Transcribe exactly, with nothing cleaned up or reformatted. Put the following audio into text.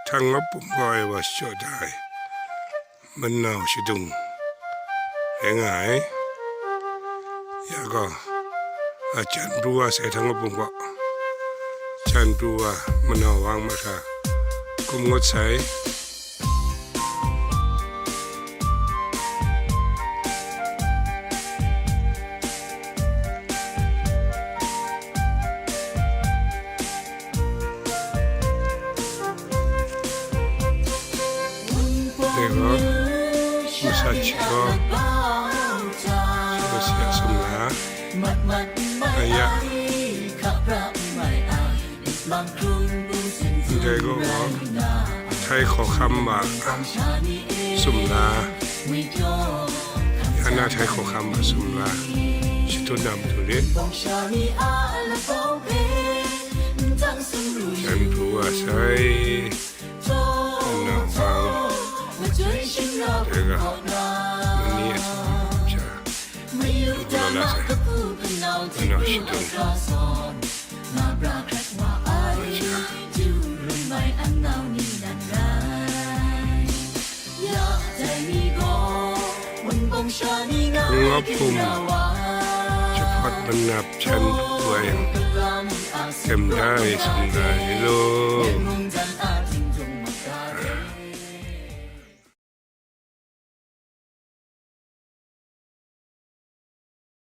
Htang Ngawp Pum kaw e wa shachyaw da ai manau shadung rai nga ai. Ya gaw, a jan pru wa sai Htang Ngawp Pum kaw, jan pru wa manau wang mahkra kum ngut sai. Dai gaw, masat shi gaw, shi gaw si a sumla, aya, ndai gaw, Htai Hkawhkam wa sumla, ya na Htai Hkawhkam wa sumla, shadun na matu rit. Jan pru wa sai, nna hpang, dai ga, mani a sha, lu galaw la sai, nna shadun, wa sha. Ngawp Pum, jahpawt manap jan pru ai, tem da ai, sum da ai law.